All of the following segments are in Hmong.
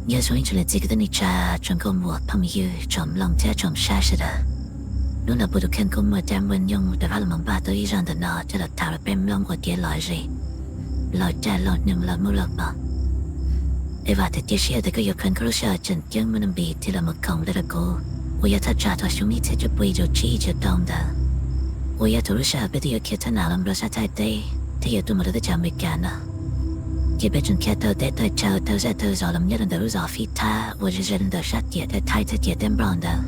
Nyob zoo ib tsoom niam txiv kwv tij neej tsa, tsoom nkauj muam phooj ywg, tsoom mloog thiab tsoom saib sawv daws. Hnub no kuv tus kheej kuj muaj dab muaj nyoog rov qab los npaj tau ib zaj ntawm no coj los tham rau peb mloog ua kev lom zem, los caij los nyoog los muaj los pom. Es vam thiab cia siab tias koj yuav kheev koj lub sij hawm tseem ceeb muaj nuj nqis thiab los mus koom nrog rau kuv, uas yog thaj tsam thaum xyoo ib txhiab cuaj pua yim caum tsib caum rau ntawd, uas yog thaum lub sij hawm peb twb yuav khiav thab nam los rau sab Thaib teb thiab yuav tuaj mus rau teb chaws Amelikas no. Ces peb tseem khiav taug teb taug chaw taug zej taug zos los nyob rau ntawm lub zos Fib Thab uas ze ze rau ntawm sab ciam teb Thaib thiab ciam teb Nplog ntawd.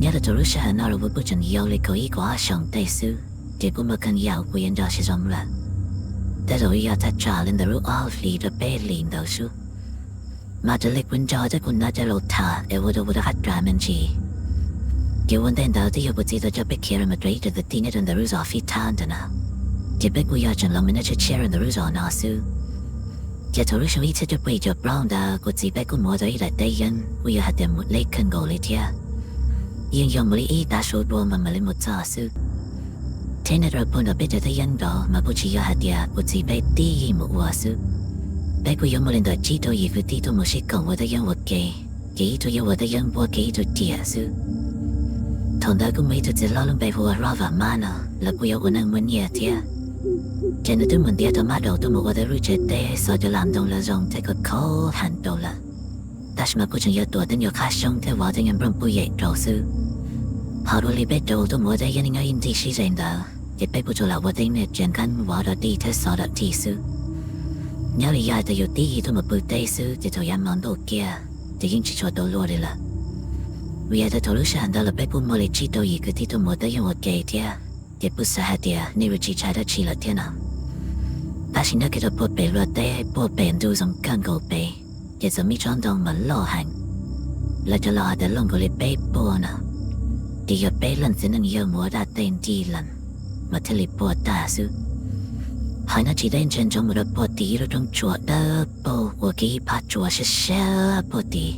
Nyob rau thaum lub sij hawm no los kuv kuj tseem yau li kaum ib kaum ob xyoos tej xwb, ces kuj muaj kheej yam uas kuv yuav nco tsis zoo lawm. Tej zaum yog thaj tsam li ntawm lub ob hlis rau peb hlis ntawd xwb. Mas raws li kuv nco thiab kuv hnov cov laus tham es ua rau kuv rov qab ras me ntsis. Ces ua ntej ntawd twb yog kuv txiv tau coj peb khiav los mus rau ib co kwv tij nyob rau ntawm lub zos Fib Thab ntawm no, ces peb kuj yog tseem los mus nyob tshiab tshiab rau ntawm lub zos no xwb. Ces thaum lub xyoo ib txhiab cuaj pua yim caum plaub ntawd kuv txiv peb kuj mus ua tau ib daim teb yeeb, kuj yog hais tias mus deb kawg nkaus li thiab. Yeej yog mus li ib tav su dua mas mam li mus txog xwb. Thiab nyob rau puag nram peb cov teb yeeb nraud mas kuj tsis yog hais tias kuv txiv peb tib yig mus ua xwb. Peb kuj yuav muaj li ntawm tsib rau yim kwv tij tuaj mus sib koom ua teb yeeb ua ke, ces ib tug yuav ua teb yeeb npuab kiag ib tug ciam xwb. Thaum ntawd kuj muaj ib tug txiv hlob lub npe hu ua Hlob Vam Mab no, lawv kuj yuav ua neej muaj nyiaj thiab. Ces nws twb mus ntiav tau mab daum tuaj mus ua tau lub tsev teb xov cov lam ntoo los zoo thiab kom khaub heev rau lawm. Tab sis mas kuj tseem yog tuam tej nyuag qab xyoob thiab vov tej nyuag nplooj puj yem rau xwb. Ho dua li peb rau tuaj mus ua teb yeeb nyob ib nrig sib ze ntawd ces peb kuj tsuas lam ua tej niag tsiav nkeeb vov dog dig thiab xov dog dig xwb. Nyob li yog hais tias yus tib yig tuaj mus pw teb xwb ces thaum yav hmo ntuj kiag ces yeej tsis tshua tau luaj li lawm. Vim hais tias thaum lub sij hawm ntawd los peb kuj muaj li tsib rau yim kwv tij tuaj mus ua teb yeeb ua ke thiab, ces kuj xav hais tias nej yuav tsis ntshai dab tsi lawm thiab no. Tab sis nyob kiag rau puag pem luag teb puag pem ntug zoo kawg nkaus pem, ces txawm muaj ib tsob ntoo mas loj heev, lawv cov laus hais tias loj nkaus li peb puag no. Ces yog peb leej txiv neej yawg mus ua dab tej nrig lees mas thiaj li puag tag xwb. Ho nyob tsis deb ntsia ntsoov mus rau puag tim ib lub roob tsuas dawb paug uas kiag ib phab tsua siab siab puag tim,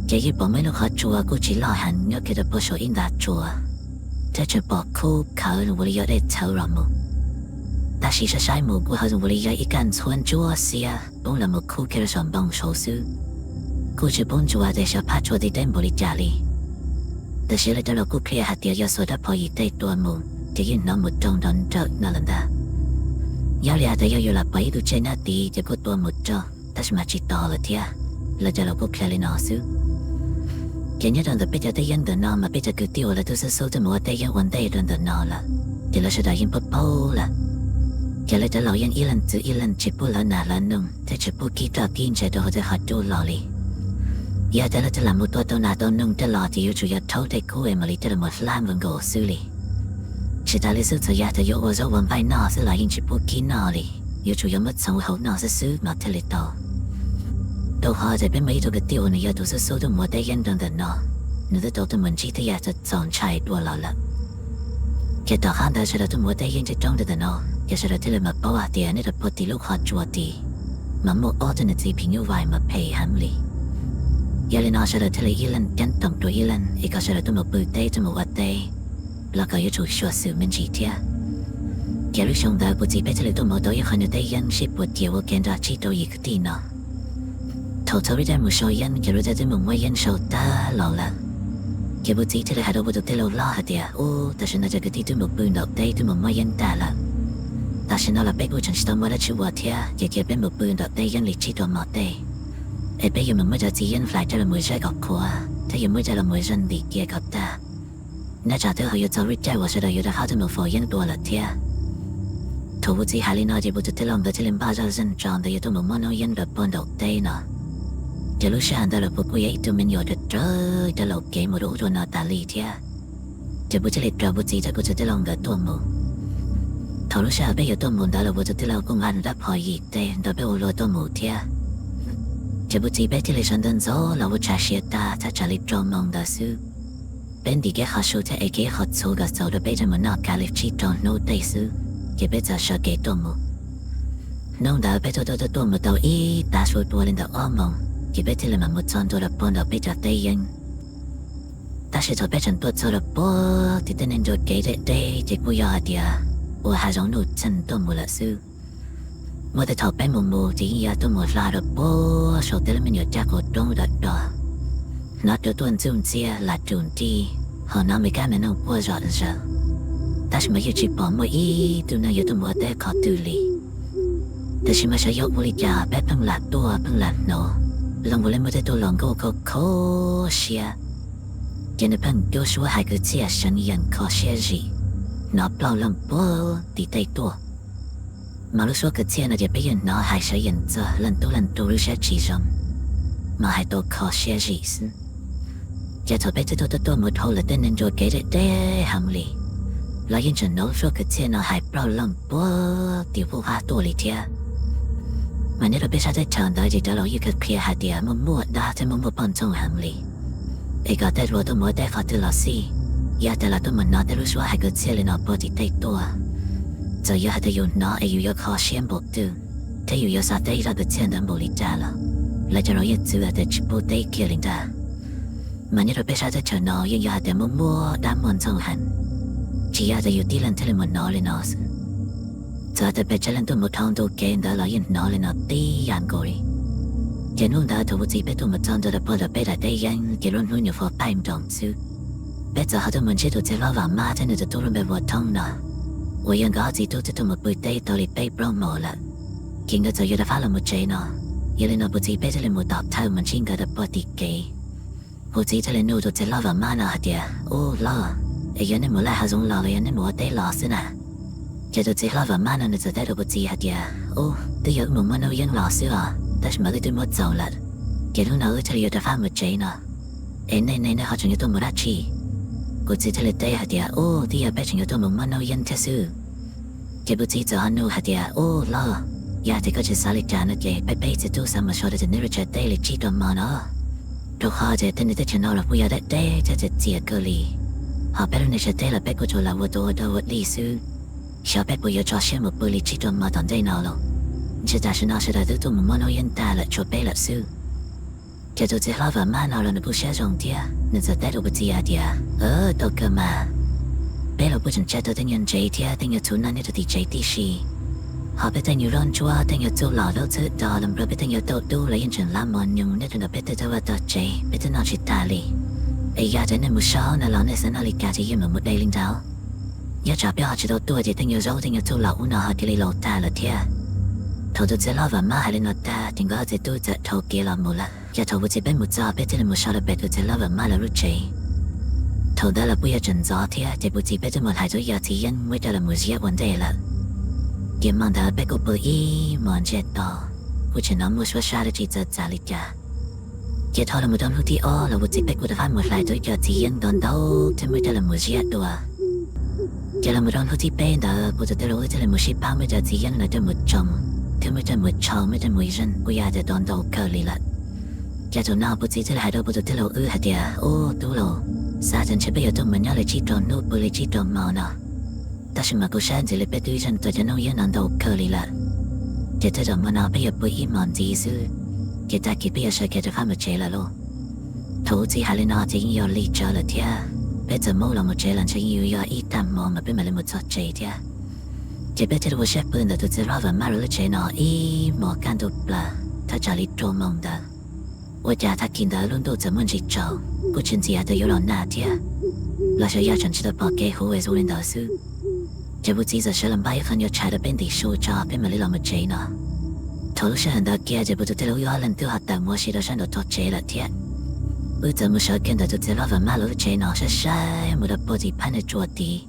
ces yeej pom muaj ib lub qhov tsua kuj tsis loj heev nyob kiag rau puag saum ib nta tsua, thiab tseem pom khub khawv ua li yog dej txhawv los mus. Tab sis saib saib mus kuj ho zoo ua li yog ib kaj ntxhuab ntsuab xiab poob los mus khub kiag rau saum npoo saud xwb. Kuj tsis paub ntsuas tias xyov phab tsua tim teb npaum li cas li. Tab sis lawv cov laus kuj qhia hais tias yog xuas rab phom yim tej tua mus ces yeej hnov mus raug nrov nrawm no lawm ntag. Yog li hais tias yog yus lam pom ib tug tseg nyob tid ces kuj tua mus raug, tab sis mas tsis tos lawm thiab. Lawv cov laus kuj qhia li no xwb. Ces nyob rau ntawm peb cov teb yeeb ntawm no mas peb cov kwv tij uas lawv twb xub xub tuaj mus ua teb yeeb ua ntej rau ntawm no lawm, ces lawv sawv daws yeej paub paub lawm. Ces lawv cov laus yeej ib leeg txwv ib leeg tsis pub hlawv nas hlawv noog thiab tsis pub kib roj kib ntses rau hauv tej qhov cub los li. Yog tias leej twg lam mus tua tau nas tau noog tej los ces yuav tsum yog rhaub tej kub es mam li coj los hlab nkaus nkaus xwb li. Tsis tas li xwb txawm yog tias yuav ua zaub ua nqaij noj xwb los yeej tsis pub kib noj li, yuav tsum yog muab txhoov hau noj xwb xwb mas thiaj li tau. Rau qhov tias peb muaj ib tug kwv tij uas nws yog tus xub xub tuaj mus ua teb yeeb rau ntawm no, nws twb tau tuaj mus ntsib tej yam txaus ntshai dua los lawm. Ces tom qab ntawd sawv daws tuaj mus ua teb yeeb coob coob rau ntawm no, ces sawv daws thiaj li mam paub hais tias nyob rau puag tim lub qhov tsua tid mas muaj ob tug niam txiv phim nyuj vais mas phem heev li. Yog li no sawv daws thiaj li ib leeg ceeb toom dua ib leeg es kom sawv daws tuaj mus pw teb tuaj mus ua teb los kom yuav tsum xyuam xim me ntsis thiab. Ces lub xyoo ntawd kuv txiv peb thiaj li tuaj mus tau ib qho nyuag teb yeeb sib puas cia ua ke nrog tsib rau yim kwv tij no. Thaum txog lub caij mus sau yeeb ces lawv twb mus muab yeeb sau tag los lawm. Ces kuv txiv thiaj li hais rau kuv tus tij laug hlob hais tias, Ub, tam sim no cov kwv tij twb mus pw nraum teb twb mus muab yeeb tag lawm. Tam sim no los peb kuj tseem tsis tau muaj dab tsi ua thiab, ces cia peb mus pw nraum teb yeeb li tsib rau hmo tej, es peb yuav mus muab cov txiv yeeb hlais coj los mus zaib kom qhuav thiab yuav muab coj los mus zaj ntim cia kom tag. Nyob tsam twb ho yuav txog lub caij uas sawv daws yuav rov qab tuaj mus faus yeeb dua lawm thiab. Thaum kuv txiv hais li no ces kuv tus tij laug ntawd thiaj li npaj zoj zeeg tso ntawd yuav tuaj mus muab noob yeeb rau puag nraum teb no. Ces lub sij hawm ntawd los kuv kuj yog ib tug me nyuam rawv rawv cov laus kev mus rau ub rau no tas li thiab. Ces kuv thiaj li raws kuv txiv thiab kuv tus tij laug nkawd tuaj mus. Thaum lub sij hawm peb yuav tuaj mus ntawd los kuv tus tij laug kuj nqa nws rab phom yim tej nrog peb ua luag tuaj mus thiab. Ces kuv txiv peb thiaj li sawv ntxov ntxov los ua tshais siav tag thaj tsam li rau moos ntawd xwb. Peb ntim kiag qhov su thiab ev kiag qhov txhuv kom txaus rau peb coj mus noj kav li tsib rau hnub tej xwb, ces peb txawm sawv kev tuaj mus. Hnub ntawd peb tuaj tuaj tuaj tuaj mus tau ib tav su dua li ntawm ob moos, ces peb thiaj li mam mus txog ntua rau puag nram peb cov teb yeeb. Tab sis thaum peb tseem tuaj txog rau puag tim tej neeg ncua kev deb deb ces kuj yog hais tias ua hav zoov nuj txeeg tuaj mus lawm xwb. Muaj tej thaum peb mus mus ces yeej yuav tuaj mus hla rau puag saum tej lub me nyuam caj qus roob dawm do, hnov rau tuaj ntxuj ntxiab lam rus nrig, ho hnov me kab me noog quaj zom zaws, tab sis mas yeej tsis pom muaj ib tug neeg yuav tuaj mus ua teb qhov twg li. Tiam sis mas xyov yog ua li cas peb pheej lam tuaj pheej lam hnov zoo ua li muaj tej tug hluas nkauj kho kho siab, ces nws pheej cuab suab hais kwv txhiaj seev yees kho siab zim, hnov plauj leej puag tim tej tuaj. Mas lub suab kwv txhiaj no ces peb yeej hnov hais seev yees txog leej tub leej tus lub siab tsis zoo, mas hais tau kho siab zim xwb. Ces thaum peb twb tuaj tuaj tuaj mus dhau lawm tej neeg ncua kev deb deb heev li, los yeej tseem hnov lub suab kwv txhiaj no hais plauj leej puag tim pub qab tuaj li thiab. Mas nyob rau peb sab teb chaws ntawd ces cov laus yeej kawg qhia hais tias muaj muaj dab thiab muaj muaj poj ntxoog heev li, es kom tej hluas tuaj mus ua teb qhov twg los xij, yog tias los tuaj mus hnov tej lub suab hais kwv txhiaj li no puag tim tej tuaj, txawm yog hais tias yus hnov es yus yuav kho siab npaum twg, thiab yus yuav xav teb zaj kwv txhiaj ntawd npaum li cas los, lawv cov laus yeej txwv hais tias tsis pub teb kiag li ntag. Mas nyob rau peb sab teb chaws no yeej yog hais tias muaj muaj dab muaj ntxoog heev, tsis yog hais tias yus tib leeg thiaj li mus hnov li no xwb. Txawm hais tias peb tsev leej tuaj mus dhau ntu kev ntawd los yeej hnov li no tib yam nkaus li. Ces hnub ntawd thaum kuv txiv peb tuaj mus txog ntua rau puag tom peb daim teb yeeb ces lub hnub nyuam qhuav qaij nroos xwb, peb txawm ho tuaj mus ntsib tus txiv hlob Vam Mab thiab nws tus tub lub npe hu ua Thoob no, uas yog nkawd ob txiv tub twb tuaj mus pw teb tau li peb plaub hmo lawm, ces nkawd txawm yuav rov qab los mus tsev no. Yog li no kuv txiv peb thiaj li mus tom thawj mus ntsib nkawd rau puag tim kev. Kuv txiv thiaj li nug tus txiv hlob Vam Mab no hais tias, Ub hlob, es yog nej mus laij hav zoov los los yog nej mus ua teb los xwb na? Ces tus txiv hlob Vam Mab no nws txawm teb rau kuv txiv hais tias, Ub, twb yog wb mus muab noob yeeb los xwb os, tab sis mas wb twb muab txaus lawm, ces hnub no wb thiaj li yuav rov qab mus tsev no. Es nej ne, nej ho tseem yuav tuaj mus dab tsi? Kuv txiv thiaj li teb hais tias, Ub, twb yog peb tseem yuav tuaj mus muab noob yeeb thiab xwb. Ces kuv txiv txawm ho nug hais tias, Ub hlob, yog tias koj tsis xav li cas no ces peb peb txiv tub xav mus so rau tim nej lub tsev teb li tsib rau hmo no, rau qhov tias tej niag teb chaws no los kuj yog deb deb thiab txias txias kawg li, ho peb lub niag tsev teb los peb kuj tsuas lam ua tus ua dog ua dig xwb. Xyov peb puas yuav tso siab mus pw li tsib rau hmo tom ntej no los? Ntshe tam sim no sawv daws twb tuaj mus muab noob yeeb tag lawm tshuav peb lawm xwb. Ces tus txiv hlob Vam Mab no los nws kuj siab zoo thiab, nws txawm teb rau kuv txiv hais tias, Tau kawg mas, peb los kuj tseem tsa tau tej nyuag ntsev thiab tej nyuag txhuv noj nyob rau tim tsev tib si, ho peb tej nyuag zaub ntsuab, tej nyuag txuj lom zaub txhwb do los nplua peb tej nyuag tauj dub los yeej tseem lav mos nyoos nyob rau ntawm peb tej tauj vaj tog tsev, peb twb noj tsis tag li. Es yog tias nej mus so no los nej xav noj li cas ces yeej meem mus de li ntawd. Nyob tsam peb ho tsis tau tuaj ces tej nyuag zaub tej nyuag txuj lom ub no ho cia li laus tag lawm thiab. Thaum tus txiv hlob Vam Mab hais li no tag ces nkawd ob txiv tub txawm dhau kev los mus lawm. Ces thaum kuv txiv peb mus txog peb thiaj li mus so rau pem tus txiv hlob Vam Mab lawv lub tsev. Thaum ntawd los kuj yog tseem ntxov thiab ces kuv txiv peb twb mus hlais tau ib co txiv yeeb muab coj los mus ziab ua ntej lawm. Ces hmo ntawd peb kuj pw ib hmos ntsiag to, kuj tsis hnov muaj suab sab dab tsi txawv txav li cas. Ces dhau los mus rau hnub thib ob los kuv txiv peb kuj rov qab mus hlais tau ib co txiv yeeb ntau ntau thiab muab coj los mus ziab dua. Ces los mus rau hnub thib peb ntawd kuv tus tij laug wb thiaj li mus sib pab muab cov txiv yeeb no coj mus tsoo, thiab muab coj mus tshau, muab coj mus zeej, kuj yog tias tau ntau kawg li lawm. Ces thaum no kuv txiv thiaj li hais rau kuv tus tij laug wb hais tias, Ub tub laus, xav tias ntshe peb yuav tuaj mus nyob li tsib rau hnub pw li tsib rau hmo no, tab sis mas kuv saib ntxiv li peb twb zeej tau cov noob yeeb no ntau kawg li lawm. Ces tej zaum hmo no peb yuav pw ib hmos ntxiv xwb, ces tag kis peb yuav sawv kev rov qab mus tsev lawm lauj. Thaum kuv txiv hais li no ces yeej yog li tsawv lawm thiab, peb txawm maub los mus tsev los ntshe yeej yuav yog ib tag hmo mas peb mam li mus txog tsev thiab. Ces peb thiaj li ua siab pw ntawm tus txiv hlob Vam Mab lawv lub tsev no ib hmos kaj ntug plaws, thaj tsam li rau moos ntawd. Ua cas tag kis ntawd lub ntuj txawm muaj ntsis tsaus, kuj tsis ntxim hais tias yuav los nag thiab, los xyov yog tseem tsis tau pom kev huv es zoo li ntawd xwb. Ces kuv txiv txawm sawv los npaj ib qho nyuag tshais rau peb ntim su tso peb mam li los mus tsev no. Thaum lub sij hawm ntawd kiag ces kuv tus tij laug wb ob leeg twb ho tawm mus ua si rau sab nraum tog tsev lawm thiab. Wb txawm mus sawv kiag ntawm tus txiv hlob Vam Mab lawv lub tsev no saib saib mus rau puag tim phab niag tsua tid,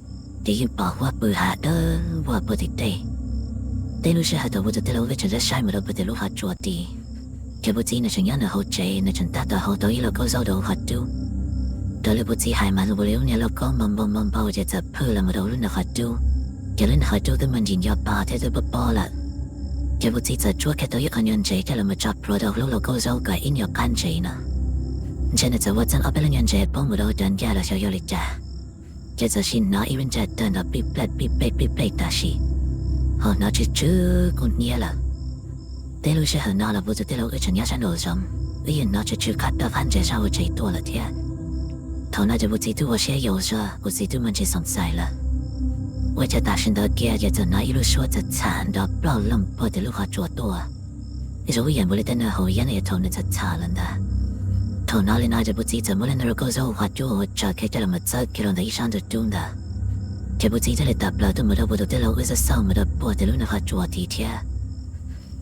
ces yeej pom huab pw hav dawb vog puag tim tej. Tej lub sij hawm thaum kuv tus tij laug wb tseem saib saib mus rau puag tim lub qhov tsua tid, ces kuv txiv nws tseem nyob nws hauv tsev, nws tseem tab tom hau tau ib lauj kaub zaub rau hauv qhov cub. Raws li kuv txiv hais mas zoo li lub niag lauj kaub npau npau npau npau ces txawm phwj los mus rau lub niag qhov cub, ces lub niag qhov cub twb muaj ntsis nco pa thiab twb pob pob lawm. Ces kuv txiv txawm tsuab kiag tau ib qho nyuag ntsev coj los mus tso plhuav rau lub lauj kaub zaub kom ib nyuag qab ntsev no. Ntshe nws txawm ua txeej ob peb lub nyuag ntsev poob mus rau cov ncaj los xyov yog li cas, ces txawm sim hnov ib lub ntsaj tawg nrov pij plej pij plej pij plej tam sim, ho hnov tsw tsw kub hnyiab lawm. Tej lub sij hawm no los kuv tus tij laug wb tseem nyob sab nraum zoov, wb yeej hnov tsw tsw qab toj qab ntsev sab hauv tsev tuaj lawm thiab. Thaum no ces kuv txiv twb ua siab yau zog, kuv txiv twb muaj ntsis xoom xais lawm. Ua cas tam sim ntawd kiag ces txawm hnov ib lub suab txawm txham nrov ploj loog puag tim lub qhov tsua tuaj. Zoo ib yam npaum li tej neeg haus yeeb no yog thaum nws txham txham lawm ntag. Thaum hnov li no ces puas txiv txawm muab lub nta rau kauj zaub qhov cub ua tsaws khiav coj los mus txawb kiag rau ntawm ib sab ntug roob ntawd. Ces puas txiv thiaj li tawm plaws tuaj mus rau puag tus tij laug wb xauj xauj mus rau puag tim lub nws qhov tsua tid thiab.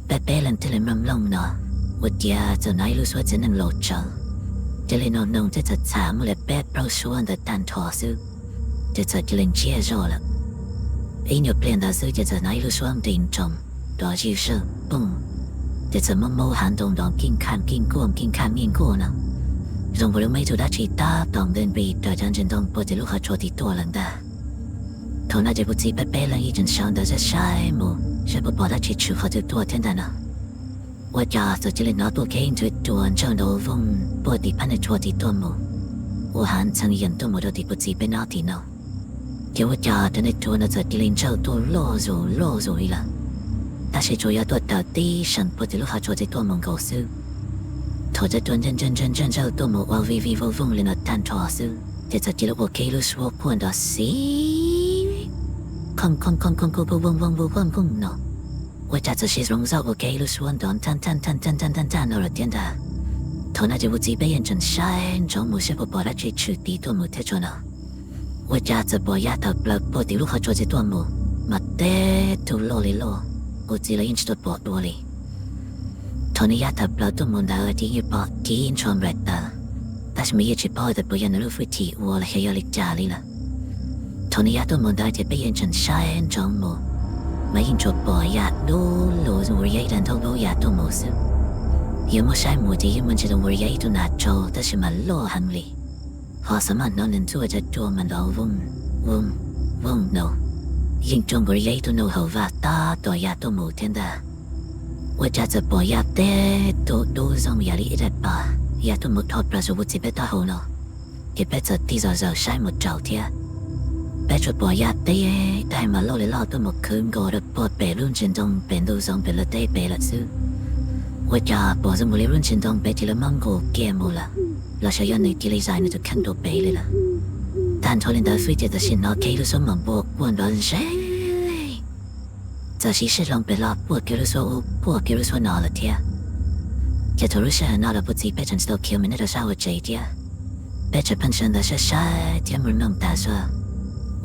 Peb peb leeg thiaj li mloog mloog no, ua ciav txawm hnov ib lub suab txiv neej laus tsawv, cia li noog noog thiab txawm txham muaj li peb plaub suab ntawd tag nrho xwb, ces txawm cia li ntsiag zog lawm. Ib nyuag pliag ntawd xwb ces txawm hnov ib lub suab nqis nroos, nrov zij zawg poog, ces txawm muab maub hav ntoo nrov kij khaj kij nkuaj kij khaj kij nkuaj no, zoo npaum li muaj ib tug dab tsi tab tom npis npis raws cov ntsis ntoo puag tim lub qhov tsua tid tuaj lawm ntag. Thaum no ces puas txiv peb peb leeg yeej tseem sawv ntawd saib saib mus saib puas pom dab tsi tshwm qhov twg tuaj thiab ntag no. Ua cas txawm cia li hnov tuaj kiag ib nthwv cua ntsawj nrov voog puag tim phab niag tsua tid tuaj mus, ua hav ntxheev yees tuaj mus rau tim puas txiv peb nyob tim no. Ces ua cas cov niag cua no txawm cia li ntsawj tuaj loj zus loj zus li lawm, tab sis tsuas yog tuaj tawm tib seem puag tim lub qhov tsua tid tuaj mus nkaus xwb. Thaum cov cua ntsawj ntsawj ntsawj ntsawj tuaj mus ua vij vij voog voog li no tag nrho xwb ces txawm cia li ua kiag ib lub suab quaj nrov xiv khooj khooj khooj khooj khooj voog voog voog voog voog no. Ua cas txawm siv zoo zog ua kiag ib lub suab nrov nthaj nthaj nthaj nthaj nthaj nthaj nthaj no lawm thiab ntag. Thaum no ces puas txiv peb yeej tseem saib ntsoov mus saib puas pom dab tsi tshwm tid tuaj mus thiab tso no. Ua cas txawm pom yav tawm plaws puag tim lub qhov tsua tid tuaj mus, mas teb tug loj li loj, kuv txiv los yeej tsis tau pom dua li. Thaum nws yav tawm plaws tuaj mus ntawd ces yeej pom kib ntshua nplaim tawv, tab sis mas yeej tsis paub tias puas yog nws lub hwj chim ua los xyov yog li cas li lawm. Thaum nws yav tuaj mus ntawd ces peb yeej tseem saib ntsoov mus, mas yeej tsuas pom yam dub lug zoo ua li yog ib daim ntaub dub ya tuaj mus xwb. Yog muab saib mus ces yeej muaj ntsis zoo ua li yog ib tug nas tsaug tab sis mas loj heev li. Ho xam maj hnov nws ntxuaj cov cua mas nrov voog voog voog no, yeej zoo nkaus li yog ib tug nuj haus vaj tab tom ya tuaj mus thiab ntag. Ua cas txawm pom yam teb tug dub zoo yam li ib daim pam ya tuaj mus dhau plaws saum puas txiv peb taub hau no, ces peb txawm tig zom zaws saib mus rau thiab. Peb tsuas pom yam teb daim mas loj li loj tuaj mus khwv nkaus rau puag pem lub ntsis ntoo pem ntug zoov pem luag teb pem lawm xwb. Ua cas pom zoo nkaus li lub ntsis ntoo pem cia li mob nkaus kiag mus lawm, los xyov yog nws cia li zais nws tus kheej rau pem li lawm. Tag nrho li ntawd xwb ces tam sim hnov kiag ib lub suab mas npua quaj nrov zeb, txawm siv sij hloov pem los puag kiag lub suab ub puag kiag lub suab no lawm thiab. Ces thaum lub sij hawm no los puas txiv peb tseem tsis tau khiav mus nyob rau sab hauv tsev thiab, peb tseem pheej sawv ntawd saib saib thiab mus mloog tas zog,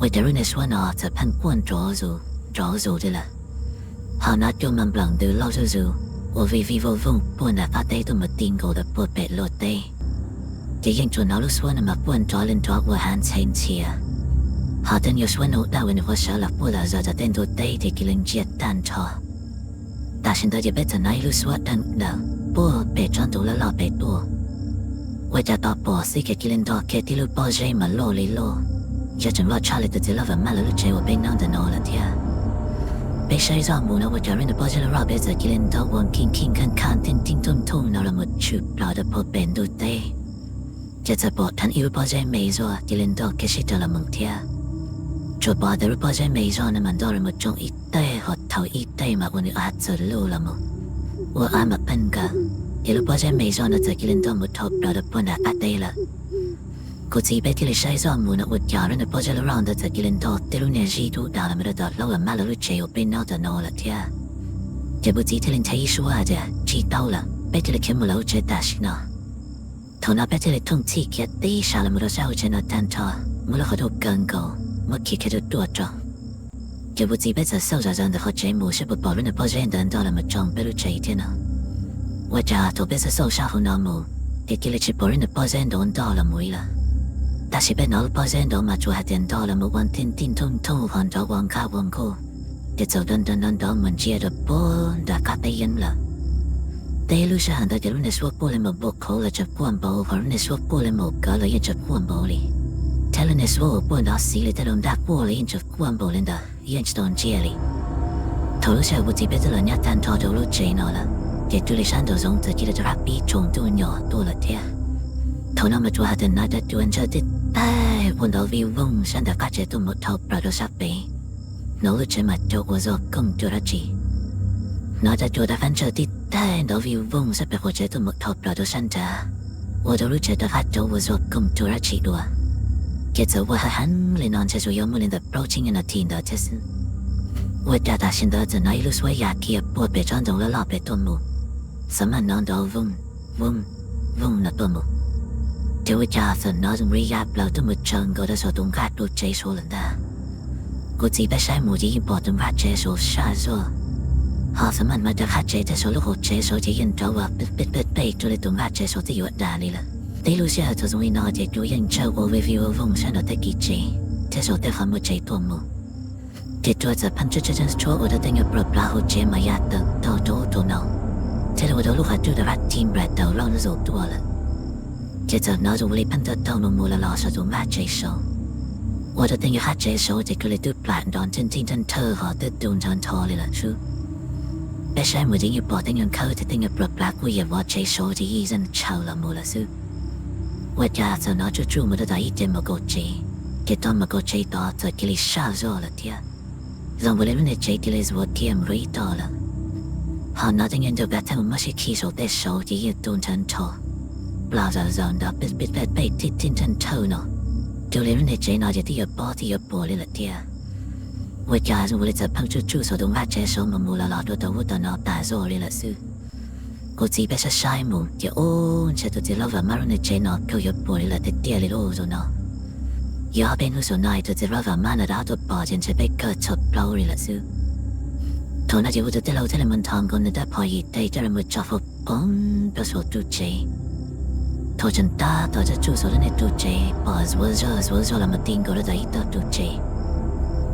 ua cas lub niag suab no txawm pheej quaj nrov zus nrov zus li lawm. Ho hnov cua mas nplawm ntws lauj zuj zus, ua vij vij voog voog puag nram qab teb tuaj mus ti nkaus rau puag pem luag teb. Ces yeej tsuas hnov lub suab no mas quaj nrov li nrov ua hav ntxhe ntxhias. Ho tej nyuag suab no dab uas nws quaj sawv los puag zom zaws tom tej ntug teb ces cia li ntsiag tag nrho. Tam sim ntawd ces peb txawm hnov ib lub suab dheev dawm puag pem tsob ntoo loj loj pem tuaj. Ua cas tos pom xwb ces cia li nto kiag tib lub pob zeb mas loj li loj, yog tseem loj tshaj li tus txiv loj vam maj lawv lub tsev uas peb nyob ntawm no lawm thiab. Peb saib zoj mus no ua cas lub niag pob zeb loj loj pem txawm cia li nto ua khij khij nkhaj nkhaj nteej nteej ntooj ntooj no los mus tshwm plaws rau puag pem ntug teb. Ces txawm pom dheev ib lub pob zeb me zog cia li nto kiag sib raws los mus thiab. Tsuas pom tias lub pob zeb me zog no mas nto los mus tsoo ib teg ho thaum ib teg mas ua nws av txawm luj los mus, ua av mas pheej nkaws, ces lub pob zeb me zog no txawm cia li nto mus dhau plaws rau puag nram qab teb lawm. Kuv txiv peb thiaj li saib zoj mus no ua cas lub niag pob zeb loj loj ntawd txawm cia li nto tej lub niag zib dub dav los mus rau tom hlob vam maj lawv lub tsev uas peb nyob ntawm no lawm thiab. Ces kuv txiv thiaj li nthe ib suab hais tias tsis tau lawm, peb thiaj li khiav mus lawv lub tsev tam sim no. Thaum no peb thiaj li thooj txhij khiav tib sab los mus rau sab hauv tsev no tag nrho, muab lub qhov rooj kaw nkaus, muab khi kiag ruaj ruaj tso. Ces kuv txiv peb txawm xauj zom zaws ntawm qhov tsev mus saib puas pom lub niag pob zeb ntawd nto los mus tsoo peb lub tsev thiab no. Ua cas thaum peb xauj xauj sab hauv no mus, ces cia li tsis pom lub niag pob zeb ntawd nto los mus li lawm. Tab sis peb hnov lub pob zeb ntawd mas tsuas hais tias nto los mus ua nteej nteej ntooj ntooj ho nrov ua nkaj ua nkuj, ces txawm nrov nrov nrov nrov mus ntsia rau puag nram qab teb yeeb lawm. Teb lub sij hawm ntawd ces lub niag suab quaj li mus npau qhauv los tseem quaj npaum, ho lub niag suab quaj li mus kawv los yeej tseem quaj npaum li, thiab lub niag suab uas quaj nrov xiv li tej lus ntaj quaj los yeej tseem quaj npaum li ntawd yeej tsis tau ntsiag li. Thaum lub sij hawm kuv txiv peb twb los nyob tag nrho rau lub tsev no lawm, ces twb li sab nraum zoov txawm cia li rov qab pib tsaus ntuj nyos tuaj lawm thiab. Thaum no mas tsuas hais tias hnov cov cua ntsawj tib teg ua nrov vij voog sab nram qab tsev tuaj mus dhau plaws rau sab pem. Hnov lub tsev mas cua ua zog kooj cua dab tsi. Hnov cov cua rov qab ntsawj tib teg nrov vij voog sab pem qaum tsev tuaj mus dhau plaws rau sab nrad, ua rau lub tsev rov qab cua ua zog kooj cua dab tsi dua. Ces txawm ua heev heev li no ntshe tsuas yog muaj li ntawm plaub tsib nyuag nas this ntawd thiab xwb. Ua cas tam sim ntawd txawm hnov ib lub suab ya kiag puag pem tsob ntoo loj loj pem tuaj mus, xav mas hnov nrov vooj vooj vooj no tuaj mus. Ces ua cas txawm hnov zoo li ya plaws tuaj mus tsaws nkaus rau saum tus nqaj ru tsev saud lawm ntag. Kuv txiv peb saib mus ces yeej pom tus nqaj tsev saud saj zog, ho xav mas hnov cov qab tsev thiab saum lub hauv tsev saud ces yeej nrov ua pej pej pej pej cuag li tus nqaj tsev saud twb yuav dag li lawm. Tib lub sij hawm thaum zoo li no ces kuv yeej ntsawj ua vij vij vooj vooj saib nram tej kiv tsev thiab saum tej qhov muag tsev tuaj mus. Ces tus txawm pheej tsuj tsuj tsuj tshuab ua rau tej nyuag plab hauv tsev mas ya tawm tau rau ub rau no, thiab li ua rau lub qhov cub rov qab ti nplaim tawm loj zaum tuaj lawm. Ces txawm hnov zoo li pheej tawg taug mus mus los los saum tus nqaj tsev saud, ua rau tej nyuag qab tsev saud ces cuag li twb plam nrov nrhawj nrhawj nrhawj hos twb tu nrho nrho li lawm xwb. Peb saib mus ces yeej pom tej nyuag khawb thiab tej nyuag plab plab kuj yam vov tsev saud ces yeej zeeg tshaws los mus lawm xwb. Ua cas txawm hnov tsuj tsuj mus rau tom ib ce maum kaum tsev, ces tog maum kaum tsev tod txawm cia li saj zog lawm thiab. Zoo ua li lub niag tsev cia li zuav kiag mus rau ib tog lawm. Ho hnov tej nyuag ncaws kab theej mus muab sib khi saum tej saud ces yeej tu nrhawv nrho, plam zawm zawm nrov pej pej pej pej tib tib nrhawj nrhawj no, cuag li lub niag tsev no ces twb yuav pob twb yuav puas li lawm thiab. Ua cas zoo ua li txawm pheej tsuj tsuj saum tus nqaj tsev saud mus mus los los rau tom ub tom no tas zog li lawm xwb. Kuv txiv peb saib saib mus ces ub, ntshe tus txiv hlob Vam Mab lub niag tsev no kawg yuav puas li lawm tiag tiag li lauj zaum no. Yog ob peb hnub saum no tus txiv hlob Vam Mab no rov qab tuaj pom ces ntshe peb kawg tshaj plaub li lawm xwb. Thaum no ces kuv tus tij laug thiaj li mus nthos nkaus nws rab phom yim teg coj los mus tso fau poob rau saum tus tsev. Thaum tseem tab tom tsuj tsuj saum lub niag tus tsev pom zuav zog zuav zog los mus ti nkaus rau tom ib tog tus tsev,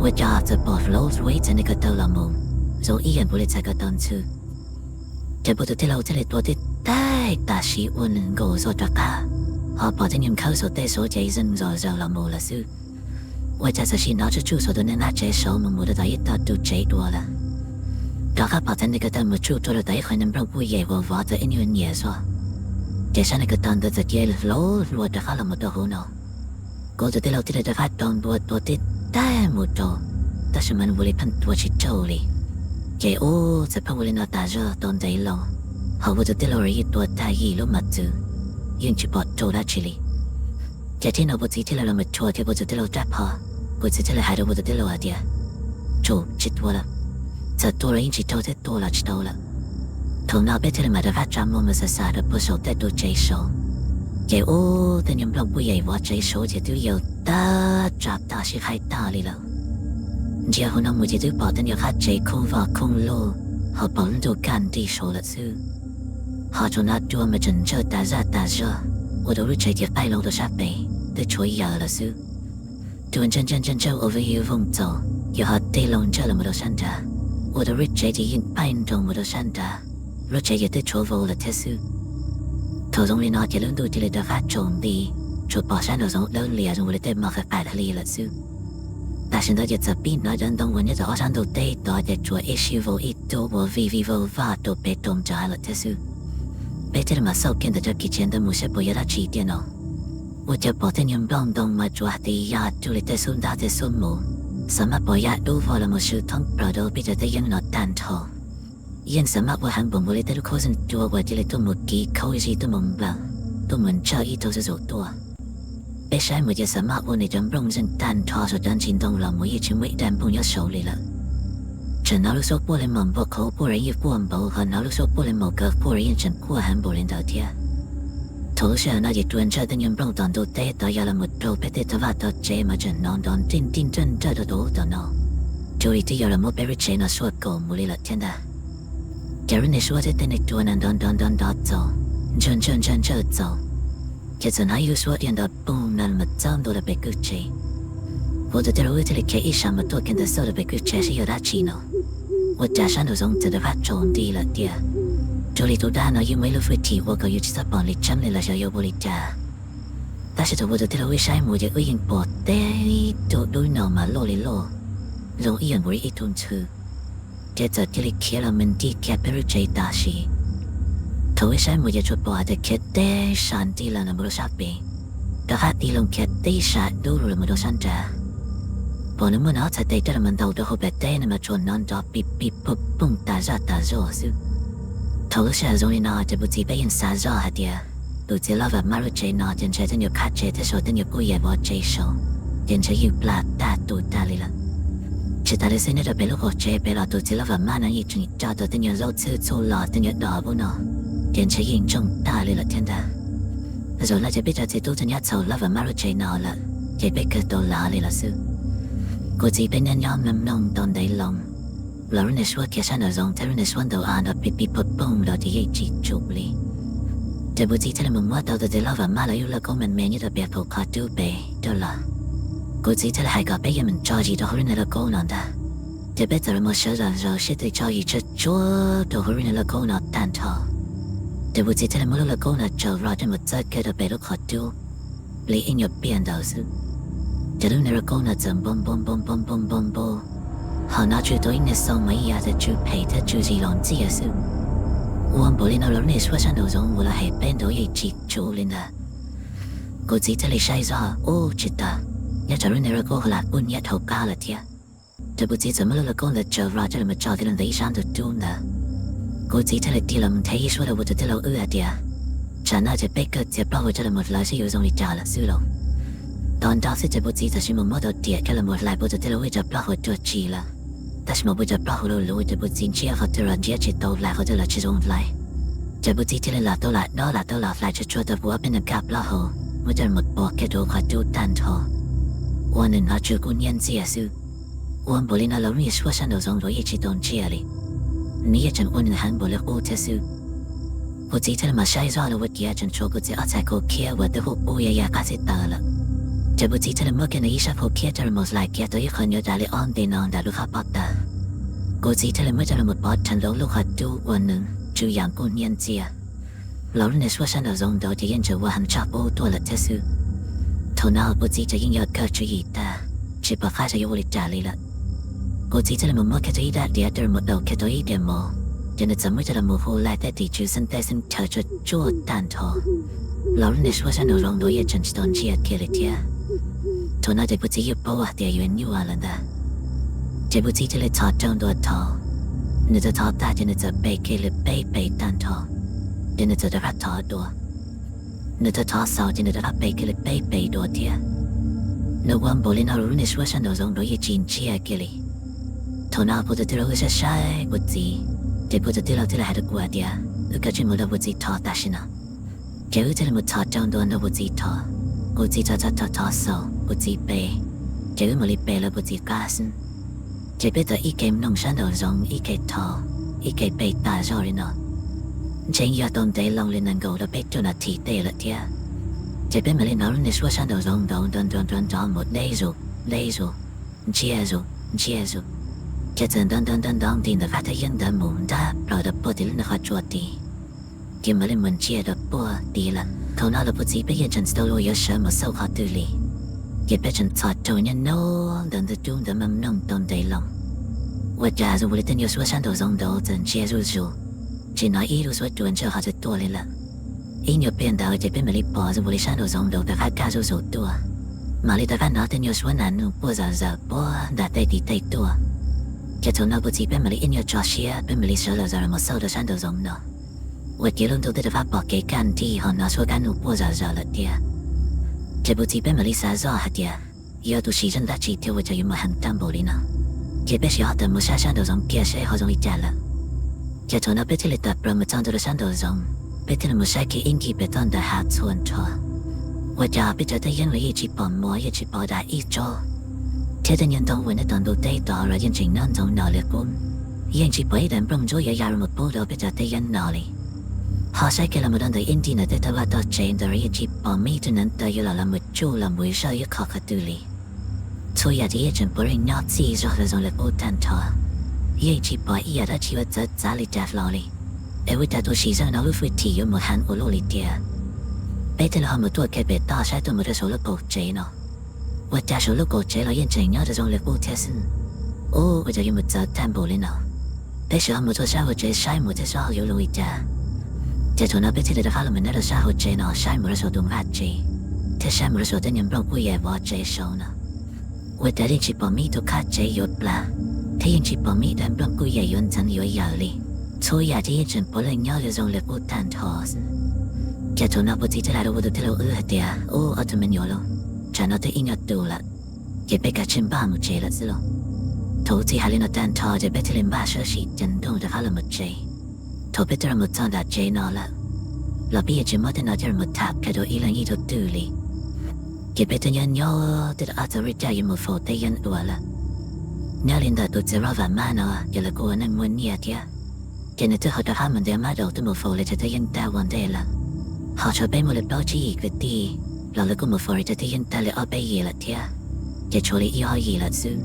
ua cas txawm pom hlob hluav ib txhais niag ko taw los mus, zoo ib yam npaum li txhais ko taw ntxhw. Ces kuv tus tij laug thiaj li tua tib teg tam sim ua nws nkaus zog rov qab, ho pom tej nyuag khawb saum tej saud ces zeeg zom zaws los mus lawm xwb. Ua cas txawm sim hnov tsuj tsuj saum tus niag nqaj tsev saud mus mus rau tom ib tog tus tsev dua lawm. Rov qab pom txhais niag ko taw mus tsuj rau rau tom ib qho niag nplooj puj yaim uas vov txawm ib nyuag nyiam zog, ces sab niag ko taw ntawd txawm cia li hlob hluas rov qab los mus rau hauv no. Kuv tus tij laug thiaj li rov qab rau ntua tua tib teg mus rau, tab sis mas nws ua li pheej tua tsis raug li. Ces ub, txawm pheej ua li no tas zog tau ntev loo, ho kuv tus tij laug yeej tua tag yim lub mas txwv, yeej tsis pom raug dab tsi li. Ces thaum no kuv txiv thiaj li los mus rhuav kiag kuv tus tij laug rab phom. Kuv txiv thiaj li hais rau kuv tus tij laug hais tias, tsum tsis tua lawm, txawm tua los yeej tsis raug thiab tua los tsis tau lawm. Thaum no peb thiaj li mam rov qab tsa muag mus xav xav rau puag saum tej tus tsev saud, ces ub, tej nyuag nplooj puj yaim vov tsev saud ces twb yaws tag tsam tag sib qhaib tag li lawm. Ntsia hauv no mus ces twb pom tej nyuag qab tsev khoob voj khoob lug, ho pom lub ntuj kaj nrig saud lawm xwb. Ho tsaus no cua mas tseem ntsawj tas zaj tas zog, ua rau lub tsev ces qaij loo rau sab pem twb tshuav yaws lawm xwb. Cua ntsawj ntsawj ntsawj ntsawj ua vij voog txaus, yog ho tig loo ntsawj los mus rau sab nrad, ua rau lub tsev ces yeej qaij nroo mus rau sab nrad, lub tsev ces twb tshuav vau lawm thiab xwb. Thaum zoo li no ces lub ntuj cia li rov qab tsaus nti, tsuas pom sab nraum zoov dawb lias zoo li tej mos qas qas hli lawm xwb. Tam sim ntawd ces txawm pib hnov cov ntoo uas nyob rau ob sab ntug teb tod ces tsuas ib sij vau ib tug ua vij vij vag vag rau pem rau nrad lawm thiab xwb. Peb thiaj li mam xauj kiag ntawm cov kiv tsev ntawd mus saib puas yog dab tsi tiag no. Ua cas pom tej nyuag nplooj ntoo mas tsuas hais tias ya cuag li tej xub ntab tej xub mus, xav mas pom ya dub vog los mus swb thoob plaws rau peb cov teb yeeb no tag nrho. Yeej xav mas ua heev npaum nkaus li tej lub khaub zeeg cua uas cia li tuaj mus kiv khaub zig tuaj mus nplawm, tuaj mus ntsawj ib tug zuj zus tuaj. Peb saib mus ces xav mas ua nws cov nplooj zeeg tag nrho saum cov ntsis ntoo los mus yeej tsis muaj ib daim nplooj nyob saud li lawm. Tseem hnov lub suab quaj li maum npua qhauv quaj los yeej quaj npaum, ho hnov lub suab quaj li maum kaw quaj los yeej tseem quaj heev npaum li ntawd thiab. Thaum lub sij hawm no ces cua ntsawj tej nyuag nplooj tom ntug teb tod ya los mus rau peb tej tog vaj tog tsev mas tseem hnov nrov nrij nrij nraj nraj rau tom ub tom no, cuag li twb yog los muab peb lub tsev no suaj kaum mus li lawm thiab ntag. Ces lub niag suab thiab tej niag cua no nrov nrov nrov nrov txaus, ntsawj ntsawj ntsawj ntsawj txaus, ces txawm hnov ib lub suab dhia nrov poog no los txawb ntua rau pem kwj tsev. Kuv tus tij laug wb thiaj li khiav ib sab mus tuaj kiag ntawd xauj rau pem kwj tsev saib yog dab tsi no. Ua cas sab nraum zoov txawm rov qab tsaus nti lawm tiag, cuag li tus dab no yeej muaj ib lub hwj chim ua kom yus tsis txhob pom li tseeb li los xyov yog ua li cas. Tab sis thaum kuv tus tij laug wb saib mus ces wb yeej pom tib tug dub no mas loj li loj, zoo ib yam nkaus li ib tug ntxhw, ces txawm cia li khiav los mus nti kiag peb lub tsev tam sim. Thaum wb saib mus ces tsuas pom hais tias khiav tib sab nti los mus rau sab pem, rov qab tig loo khiav tib sab dub los mus rau sab nrad. Pom nws muab nws ob txhais tes coj los mus ntaus rau hauv pem teb no mas tsuas hnov nrov pib pib poog poog tas zaj tas zog xwb. Thaum lub sij hawm zoo li no ces kuv txiv peb yeej xav zoj hais tias tus txiv laj vam mab lub tsev no ces ntshe tej nyuag khab tsev thiab sau tej nyuag kuj yam vov tsev saud ces ntshe yeej plam tag tus tag li lawm. Tsis tas li xwb, nyob rau pem lub qaum tsev pem los tus txiv laj vam mab no yeej tseem tso tau tej nyuag zaub txhwb txhua los tej nyuag dos ub no ces ntshe yeej ntsoog tag li lawm thiab ntag. Zaum no ces peb cov txiv tub txawm nyob txhaum laj vam mab lub tsev no lawm ces peb kawg tau lav li lawm xwb. Kuv txiv peb nyob nyob mloog mloog tau ntev loo los lub niag suab khiav sab nraum zoov thiab lub niag suab ntaus av nrov pib pib phooj phooj los ces yeej tsis tsum li. Ces kuv txiv thiaj li mus muab tau tus txiv laj vam mab lawv ib lub lauj kaub me me nyob rau pem hauv qhov cub pem rau los. Kuv txiv thiaj li hais kom peb yeej meem tso zis rau hauv lub niag lauj kaub no ntag. Ces peb txawm los mus sawv zom zaws siab tes tso zis tsuag tsuag rau hauv lub niag lauj kaub no tag nrho. Ces kuv txiv thiaj li muab lub lauj kaub no tsaws vog coj mus txawb kiag rau pem lub qhov cub li ib nyuag pliag ntawd xwb. Ces lub niag lauj kaub no txawm npau npau npau npau npau npau npau, ho hnov tsw tau ib niag xoo mas ib yam txawm tsw phem thiab tsw zis los ntxiag xwb. Ua npaum li no los lub niag suab sab nraum zoov uas lawv hais peb nraud yeej tsis tsum li ntawd. Kuv txiv thiaj li saib zog, ub tsis tau, nyob tsam lub niag lauj kaub ho lam kub hnyiab dhau qab lawm thiab. Ces kuv txiv txawm muab lub lauj kaub ntawd tsaws vog coj los tso kiag rau ntawm ib sab ntug cub ntawd. Kuv txiv thiaj li tig los mus nthe ib suab rau kuv tus tij laug wb hais tias, tsam no ces peb kawg txiav plaub hau coj los hlawv seb yuav zoo li cas lawm xwb lauj. Tos nrho xwb ces kuv txiv tam sim mus muab tau riam coj los hlais kuv tus tij laug wb cov plaub hau cuag tsis lawm. Tab sis mas kuv cov plaub hau luv luv ces kuv txiv ntsiab qhov twg los ntsiab tsis tau, hlais qhov twg los tsis zoo hlais. Ces kuv txiv thiaj li lam tau lam dob lam tau lam hlais tsuag tsuag tau kuv ob peb niag kab plaub hau, muab coj los pov kiag rau hauv qhov cub tag nrho, ua nws hnov tsw kub hnyiab ntxiag xwb. Ua npaum li no los lub niag suab sab nraum zoov los yeej tsis tau ntsiag li, nws yeej tseem ua nws heev npaum li qub thiab xwb. Kuv txiv thiaj li mas saib zoj los ua ciav tseem tshuav kuv txiv ob txhais khau khiab uas twb hu ub ya ya qab xib taws lawm. Ces kuv txiv thiaj li muab kiag nws ib sab khau khiab coj los hlais kiag tau ib qho nyuam dab li ob nte no ntawm lub qab pob taws. Kuv txiv thiaj li muab coj los pov rhees rau lub qhov cub ua nws tsw yam kub hnyiab ntxiag. Los lub niag suab sab nraum zoov nraud ces yeej tseem ua heev tshaj qub tuaj lawm thiab xwb. Thaum no kuv txiv ces yeej yog kawg tswv yim tag, tsis pom qab xyov yuav ua li cas li lawm. Kuv txiv thiaj li mus muab kiag tau ib daim diav coj los daus kiag tau ib diav mov, ces nws txawm muab coj los hu laij tej tis tswv xeeb teb xeeb chaw tsuag tsuag tag nrho. Los lub niag suab sab nraum zoov nraud yeej tseem tsis tau ntsiag kiag li thiab. Thaum no ces kuv txiv yeej paub hais tias yuav nyuaj lawm ntag. Ces kuv txiv thiaj li thov rau ntua thov. Nws txawm thov tag ces nws txawm pe kiag li peb pe tag nrho, ces nws txawm rov qab thov dua. Nws txawm thov xaus ces nws rov qab pe kiag li peb pe dua thiab. Nws ua npaum li no los lub niag suab sab nraum zoov nraud yeej tsis ntsiag kiag li. Thaum no kuv tus tij laug wb saib saib kuv txiv, ces kuv tus tij laug thiaj li hais rau kuv hais tias wb kav tsij mus nrog kuv txiv thov tam sim no. Ces wb thiaj li mus thov rau ntua nrog kuv txiv thov. Kuv txiv txawm thov thov xaus kuv txiv pe, ces wb mam li pe lawv kuv txiv qab xwb. Ces peb txawm ib ke mloog sab nraum zoov ib ke thov, ib ke pe tas zog li no. Ntshe yog tau ntev loo li nees nkaum rau peb caug nas this tej lawm thiab. Ces peb mam li hnov lub niag suab sab nraum zoov nraud nrov nrov nrov nrov mus deb zus deb zus, ntsiag zus ntsiag zus, ces txawm nrov nrov nrov nrov nti ntawm qab thaj yeeb ntawd mus ntab plaws rau puag tim lub niag qhov tsua tid, ces mam li mus ntsiag rau puag tid lawm. Thaum no los kuv txiv peb yeej tseem tsis tau luag yuav sawv mus xauj qhov twg li, ces peb tseem txhos caug nyob nub ntawm ntug cub ntawd mas mloog tau ntev loo. Ua cas zoo li tej nyuag suab sab nraum zoov nraud txawm ntsiag zuj zus, tsis hnov ib lub suab cua ntsawj qhov twg tuaj li lawm. Ib nyuag pliag ntawd ces peb mam li pom zoo li sab nraum zoov nraud rov qab kaj zuj zus tuaj, mam li rov qab hnov tej nyuag suab nas nug puag zom zaws puag nram tej tim tej tuaj. Ces thaum no kuv txiv peb mam li ib nyuag tso siab peb mam li sawv los zos los mus xauj rau sab nraum zoov no. Ua ciav lub ntuj twb rov qab pom kev kaj nrig ho hnov suab kab nug puag zom zaws lawm tiag. Ces kuv txiv peb mam li xav zoj hais tias yog tus sim zeej dab tsi thiaj ua cas yuav mus heev tag npaum li no. Ces peb sim ho tawm mus saib sab nraum zoov kiag seb ho zoo li cas lawm. Ces thaum no peb thiaj li tawm plaws mus txog ntua rau sab nraum zoov, peb thiaj li mus saib kiag ib ncig pem toj ntawm hav txhua nrho. Ua cas peb cov teb yeeb los yeej tsis pom mov yeej tsis pom dab ib tsob, thiab tej nyuag ntoo uas nyob tom ntug teb tod los yeej tseem nyob ntxoov no li qub. Yeej tsis pom ib daim nplooj ntsuab yuav ya los mus pub rau peb cov teb yeeb no li. Ho saib kiag los mus rau ntawm ib ncig ntawm tej tog vaj tog tsev ntawd los yeej tsis pom me ib tug neev taw yuav los los mus tsuj los mus zoj ib qho qhov twg li. Txhua yam ces yeej tseem puav leej nyob txij zog zoo li qub tag nrho. Yeej tsis pom ib yam dab tsi yuav txawv txav li cas hlo li. Es ua cas tus sim zeej no lub hwj chim yuav mus heev ua luaj li tiag? Peb thiaj li ho mus tuaj kiag pem toj saib tuaj mus rau saum lub qaum tsev no. Ua cas saum lub qaum tsev los yeej tseem nyob zoo li qub thiab xwb. Ub, ua cas yuav mus txawv tag npaum li no? Peb sim ho mus txog sab hauv tsev saib mus thiab seb ho yuav zoo li cas. Ces thaum no peb thiaj li rov qab los mus nyob rau sab hauv tsev no saib mus rau saum tus vaj tsev, thiab saib mus rau saum tej nyuag nplooj kuj yam vov tsev saud no. Ua cas yeej tsis pom me ib tug qab tsev yuav plam, thiab yeej tsis pom me ib daim nplooj kuj yam yuav ntxeev yuav yaws li. Txhua yam ces yeej tseem puav leej nyob zoo li qub tag nrho xwb. Ces thaum no kuv txiv thiaj hais rau kuv tus tij laug wb hais tias, Ub, ob tug me nyuam lauj, tsam no twb ib nyuag tus lawm, ces peb kav tsij npaj mus tsev lawm xwb lauj. Thaum kuv txiv hais li no tag nrho ces peb thiaj li npaj sab sim ceev nrooj rov qab los mus tsev. Thaum peb twb los mus txog nram tsev no lawm, los peb yeej tsis muab tej no coj los tham qhia rau ib leeg ib tug twg li. Ces peb twb nyob nyob twb rau ob txog lub caij yuav mus faus teb yeeb dua lawm. Nyob li ntawm tus txiv hlob Vam Mab no ces lawv kuj ua neej muaj nyiaj thiab, ces nws twb ho rov qab mus ntiav mab daum tuaj mus faus li cov teb yeeb tag ua ntej lawm. Ho tshuav peb muaj li plaub tsib yim kwv tij los lawv kuj mus faus li cov teb yeeb tag li ob peb yim lawm thiab, ces tshuav li ib ob yim lawm xwb.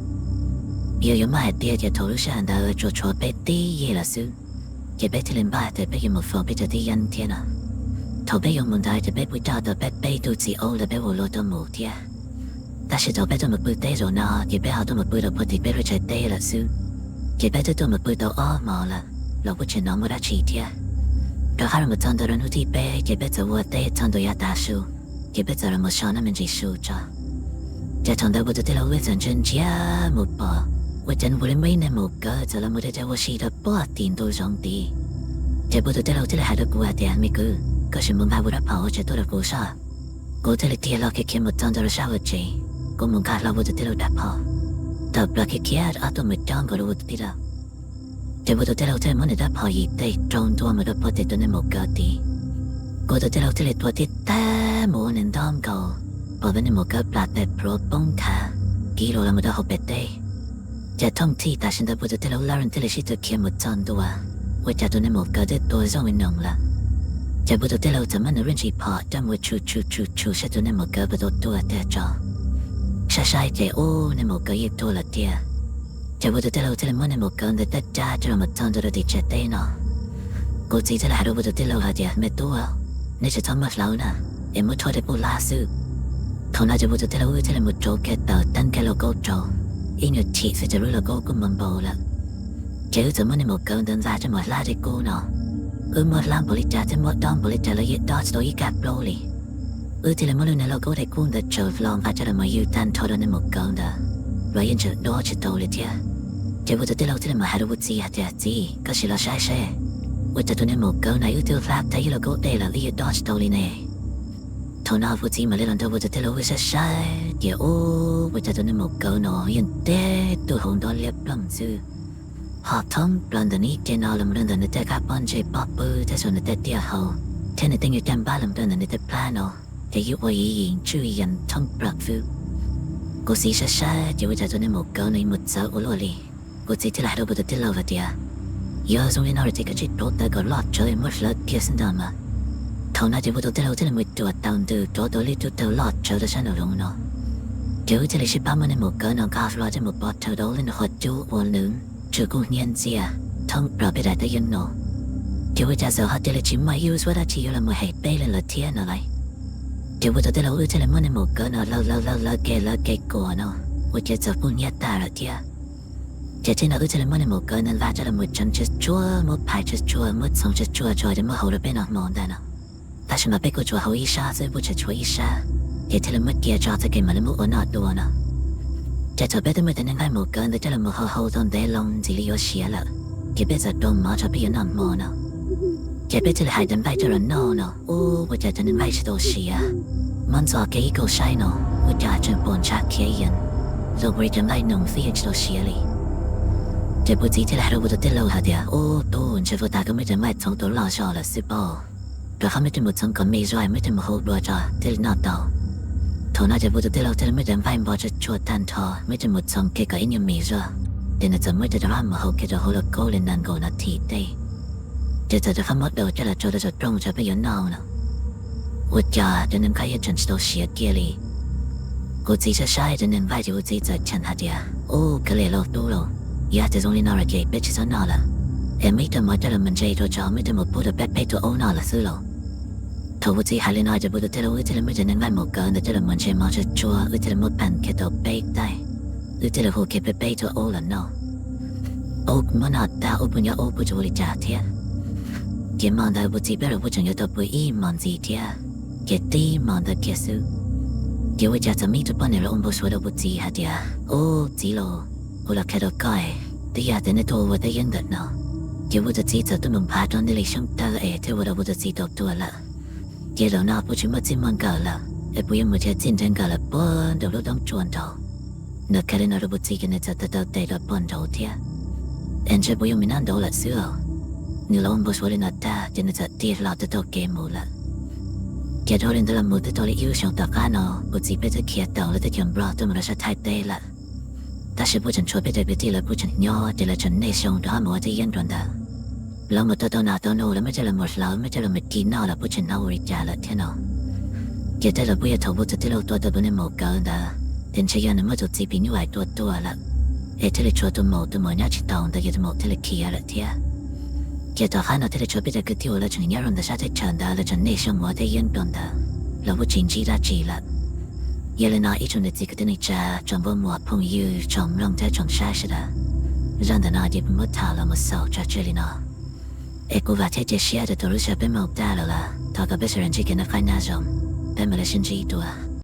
Yog yuav muab hais tiag ces thaum lub sij hawm ntawd tsuas tshuav peb tib yig lawm xwb, ces peb thiaj li npaj tias peb yuav mus faus peb cov teb yeeb thiab no. Thaum peb yuav mus ntawd ces peb kuj coj tau peb peb tug txiv aub ntawd peb ua luag tuaj mus thiab. Tab sis thaum peb tuaj mus pw teb zaum no ces peb ho tuaj mus pw rau puag tim peb lub tsev teb lawm xwb, ces peb twb tuaj mus pw tau ob hmo lawm los kuj tsis hnov muaj dab tsi thiab. Rov qab los mus txog ntawm rau hnub thib peb ces peb txawm ua teb txog ntua yav tav su, ces peb txawm los mus so noj me ntsis su tso. Ces thaum ntawd kuv tus tij laug wb txawm ntsia ntsia mus pom ua cas ua li muaj ib niag maum kawv txawm los mus deb ua si rau puag tim ntug zoov tid. Ces kuv tus tij laug thiaj li hais rau kuv hais tias, Me kwv, koj sim mus nqa kuv rab phom ua tsev tuaj rau kuv soj. Kuv thiaj li tig hlo khiav khiav mus txog ntua rau sab ua tsev, kuv mus nqa hlo kuv tus tij laug rab phom, tawm plaws khiav khiav ob tuaj mus cob nkaus rau kuv tus tij laug. Ces kuv tus tij laug thiaj muab nws rab phom yim teg rau ntua mus rau puag tim tus niag maum kawv tid. Kuv tus tij laug thiaj li tua tib tag mus ua nws ntaub nkaus, pom tus niag maum kawv plam tais pluav poob nthav kiv los los mus rau hauv pem teb. Ces thooj thij tam sim ntawd kuv tus tij laug Lauren thiaj li sib tw khiav mus txog ntua, ua cas tus niag maum kawv twb tuag zoo li noog lawm. Ces kuv tus tij laug txawm muab nws lub ntsis phom coj mus tshum tshum tshum tshum saib tus niag maum kawv puas tau tuag tiag tso. Saib saib ces ub, niag maum kawv yeej tuag lawm tiag. Ces kuv tus tij laug thiaj li muab niag maum kawv ntawd tab caj coj los mus txog ntua rau tim tsev teb no. Kuv txiv thiaj li hais rau kuv tus tij laug hais tias, Me tub, neb tsis txhob muab hlawv na, es muab tshuab tej pub lab xwb. Thaum no ces kuv tus tij laug wb thiaj li mus rauv kiag tawm teeb kiag lauj kaub rau, ib nyuag chim xwb ces lub lauj kaub kuj mus npau lawm. Ces wb txawm muab niag maum kawv ntawd ntxa coj mus hlab tej kub no. Wb muab hlab npaum li cas thiab muab dob npaum li cas los yeej dob tsis tau ib kab plaub li. Wb thiaj li muab lub niag lauj kaub tej kub ntawd tsaws hlo nqa coj los mus ywg tag nrho rau niag maum kawv ntawd, los yeej tseem dob tsis tau li thiab. Ces kuv tus tij laug thiaj li mam hais rau kuv txiv hais tias, Txiv, koj sim los saib seb, ua cas tus niag maum kawv no wb twb hlab tag ib lauj kaub dej lawm wb yeej dob tsis tau li ne? Thaum no kuv txiv mam li los nrog kuv tus tij laug wb saib saib ces ub, ua cas tus niag maum kawv no yeej teb tuj hauv nruab liab ploog xwb. Ho thoob plaws ntawm nws ib ce no los mus rau ntawm nws tej kab pob ntseg pob pw thiab saum nws tej tiaj hau, thiab nws tej nyuag caj npab los mus rau ntawm nws tej plab no, ces yeej ua yim yim ntswj yees thoob plaws xwb. Kuv txiv saib saib ces ua cas tus niag maum kawv no yeej mus txawv ua luaj li. Kuv txiv thiaj li hais rau kuv tus tij laug hais tias, Yog zoo li no lawm ces koj tsij rauv taws kom loj tsawv muab hlawv kiag xwb ntag mas. Thaum no ces kuv tus tij laug thiaj li mus cuam tau ntws rauv tau lub tug taws loj tsawv rau sab nraum zoov no. Ces wb thiaj li sib pab muab niag maum kawv no nqa hlo coj mus pov rhawv rau lub niag qhov cub ua nws tsw kub hnyiab ntxiag thoob plaws peb daim teb yeeb no. Ces ua cas txawm ho cia li tsis muaj ib yam suab dab tsi yuav los mus hem peb li lawm thiab no lauj. Ces kuv tus tij laug wb thiaj li muab niag maum kawv no hlawv hlawv hlawv hlawv ke hlawv ke kuam no, ua cas txawm kub hnyiab tag lawm thiab. Ces thaum no wb thiaj li muab niag maum kawv ntawd nqa coj los mus tseev tsawg tsuag, muab phais tsawg tsuag, muab txhoov tsawg tsuag tso ces muab hau rau peb noj hmo ntag no. Tab sis mas peb kuj tsuas hau ib sab xwb, kuj tseem tshuav ib sab, ces thiaj li muab cia tso txoj kev mam li muab ua noj dua no. Ces thaum peb twb muab cov niag nqaij maum kawv ntawd coj los mus hau hau tau ntev loo ntxiv li yuav siav lawm, ces peb txawm rau mov tso peb yuav noj hmo no. Ces peb thiaj li hais cov nqaij coj los noj no, ub, ua cas cov niag nqaij tsis tau siav. Muab ntxo kiag ib kauj saib no, ua cas tseem pom ntshav khiav yees, zoo li cov nqaij noog xwb yeej tsis tau siav li. Ces kuv txiv thiaj li hais rau kuv tus tij laug hais tias, Ub, tub, ntshe ua cas koj muab cov nqaij txhoov tau loj zog lawm xwb pob. Rov qab muab coj mus txhoov kom me zog, muab coj mus hau dua tso thiaj li noj tau. Thaum no ces kuv tus tij laug thiaj li muab cov nqaij npog tsawg tsuag tag nrho muab coj mus txhoov kiag kom ib nyuag me zog, ces nws txawm muab coj rov qab mus hau kiag rau hauv lauj kaub li nees nkaum nas this tej. Ces txawm rov qab muab daus coj los tso rau saum rooj tso peb yuav noj no. Ua cas cov niag nqaij yeej tseem tsis tau siav kiag li. Kuv txiv saib saib cov niag nqaij ces kuv txiv txawm cheem hais tias, Ub, kav liam lauj tub lauj, yog tias zoo li no lawm ces peb tsis txhob noj lawm, es muab ib tug mov coj los mus ntse rau tso, muab coj mus pub rau peb peb tug aub noj lawm xwb lauj. Thaum kuv txiv hais li no ces kuv tus tij laug wb thiaj li muab cov niag nqaij maum kawv ntawd coj los mus ntse mov tsawg tsuag, wb thiaj li muab pheej kiag tau peb daim, wb thiaj li hu kiag peb peb tug aub los noj. Aub muab noj tag, aub kuj nyob, aub kuj tsis ua li cas thiab. Ces hmo ntawd kuv txiv peb los kuj tseem yuav tau pw ib hmos ntxiv thiab. Ces tib hmo ntawd kiag xwb, ces ua cas txawm muaj ib tug poj niam los ua npau suav rau kuv txiv hais tias, Ub, txiv lauj, kuv los qhia rau koj, twb yog tias nej tuaj ua teb yeeb ntawm no, ces kuv tus txiv txawm tuaj mus nphav rau nej li xyoob tawg es thiaj ua rau kuv tus txiv tau tuag lawm. Ces zaum no puab tsis muaj txij muaj nkawm lawm es puab yuav mus txij nrhiav nkawm lawm puag nraum lub roob tsua nraud. Nws khaws li no rau puab txiv ces nws txawm tawm tawm tes rau puag nraud thiab. Es ntshe puab yuav mus nyob nraud lawm xwb os. Nws los ua npau suav li no tag ces nws txawm tig hlo taug taug kev mus lawm. Ces dhau li ntawd los mus twb tau li ib lub xyoos tom qab no, puab txiv peb twb khiav tau lawv tej chaw nplog tuaj mus rau sab Thaib teb lawm. Tab sis puab tseem tshuav peb cov kwv tij lawv kuj tseem nyob ces lawv tseem niaj xyoo rov qab mus ua tej yeeb nrog ntawd. Lawv mus tau tau nas tau noog lawv muab coj los mus hlawv, muab coj los mus ci noj los puab tseem hnov ua li cas lawm thiab no. Ces tej zaum puab yog thaum puab tus tij laug tua tau tus neeg maum kawg ntawd, ces ntshe yog nws muab tus txiv phim nyuj vais tua tuag lawm, es thiaj li tshuav tus maum, tus maum nyob tsis taus ntawd ces tus maum thiaj li khiav lawm thiab. Ces tom qab no thiaj li tshuav peb cov kwv tij uas lawv tseem nyob rau ntawm sab teb chaws ntawd lawv tseem niaj xyoo mus ua tej yeeb nrog ntawd, lawv kuj tsis ntsib dab tsi lawm. Yog li no ib tsoom niam txiv kwv tij neej tsa, tsoom nkauj muam phooj ywg, tsoom mloog thiab tsoom saib sawv daws, zaj ntawm no ces kuv muab tham los mus xaus tso tseg li no. Es kuv vam thiab cia siab tias thaum lub sij hawm peb mloog tag lawm los thov kom peb sawv daws ntsib kev noj qab nyob zoo. Peb mam li sib ntsib dua.